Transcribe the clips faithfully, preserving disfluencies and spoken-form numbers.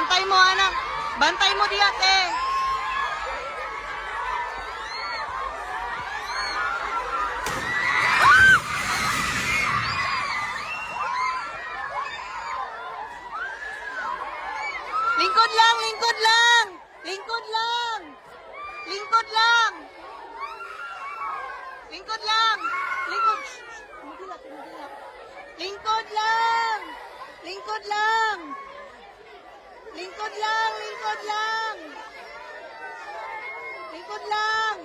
Bantai mo anak. Bantai mo dia te. Lingkod lang, lingkod lang. Lingkod lang. Lingkod lang. Lingkod lang. Lingkod. Lingkod lang. Lingkod lang. Lingkod lang, lingkod lang. Lingkod lang.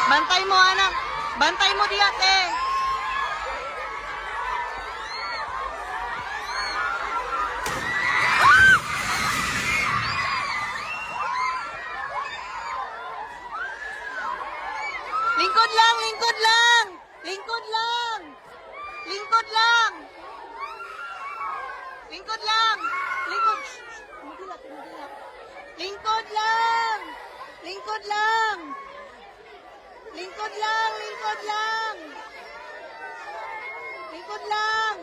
Bantai mo anak. Bantai mo dia te. Lingkod lang, lingkod lang. Lingkod lang. Lingkod lang. Lingkod lang. Lingkod. Lingkod lang. Lingkod lang. Lingkod lang, lingkod lang. Lingkod lang.